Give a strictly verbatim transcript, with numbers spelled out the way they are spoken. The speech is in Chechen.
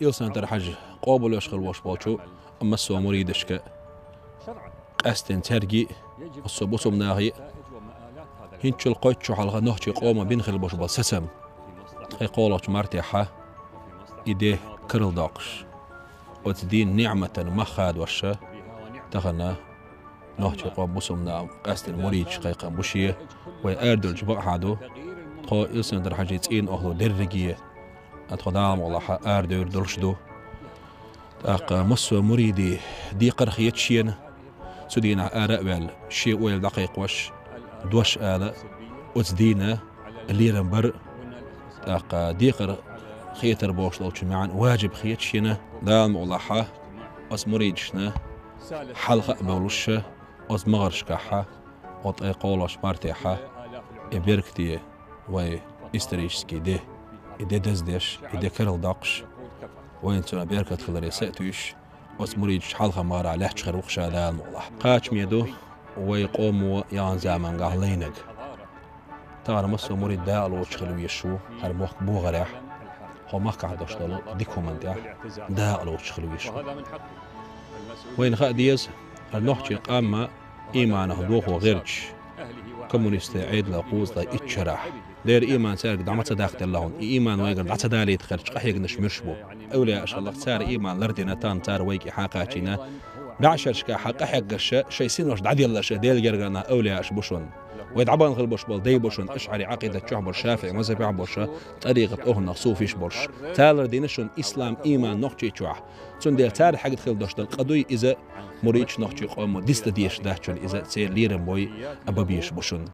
Илсхан-Юртара Хьажа къобалъеш хила волаш волча массо а муридашка, къаьстина царгий, массо а бусалба нахий, хӀинцачул кхойтта шу хьалха нохчий къомо бина хила болаш бола сацам ткъе кхоалагӀча мартехьа и ди карладоаккхаш, оцу дийнан ниӀматан мах хадош, тахан нохчий къоман бусалба наха, къаьстина муридаш кхайкхам бу шен, вай арадевлча бакъахьа ду, тхо Илсхан-Юртара Хьажий цӀийнан охӀла дерриге а тхо, Дала мукъ лахь, арадевр долаш ду. ТӀаккха массо а муридий декхар хеташ шена, цу дийнахьа ара а ваьлла, шен ойла дӀакхайкхош, дош ала, оцу дийнан лерам бар, тӀаккха декхар хетар бохуш долчун маьӀна важиб хеташ шена, Дала мукъ лахь, оцу муридашна хьалха а бовлуш, оцу магӀаршкахьа, оцу ткъе кхоалагӀча мартехьа, и беркате вай исторический ди, и ди даздеш, и ди карладоаккхаш, вайна цунах беркат хиларе са а туьйсуш, оцу муридаш хьалха магӀарахьа лаьтташ хир ву-кх ша, Дала мукъ лахь. Кхачаме ду вай къомо яханчу заманчохь лайнарг. Тахана массо а мурид дакъа лоцуш хила везаш ву хӀара мохк богӀарехь, хӀокху махкахь долуш долу дика хӀуманна тӀехь дакъа лоцуш хила везаш ву. Вайна хаа деза, хӀара нохчийн къам а ийманах дохо гӀерташ, коммунистийн Ӏедалан кхузткъе итт шарахь, дера ийман цаьрга дӀа ма ца даккхаделла хьуна, и ийман вайгара дӀа ца далийта гӀерташ къахьегнарш муьлш бу. Эвлаяаш хилла-кх, цара ийман лардина, тахана цара вай кӀе хьакхачийна, бӀешерашкахьа къахьегнарш, шайн синош дӀаделларш Делан гергара нах, эвлаяаш бу шуна. Вай дӀабахана хила болуш болу дай бу шуна, ашӀари Ӏакъидат чохь болуш, шафиӀи мазхабехь болуш, тӀарикъат охӀланах, суфиш болуш. Цара лардина шуна ислам, ийман Нохчийчохь. Цундела цара хьегна хила долуш долу къа дуй иза, муридаш нохчийн къомо дицдан дезаш дац шуна иза, церан лерам бой а бан безаш бу шуна.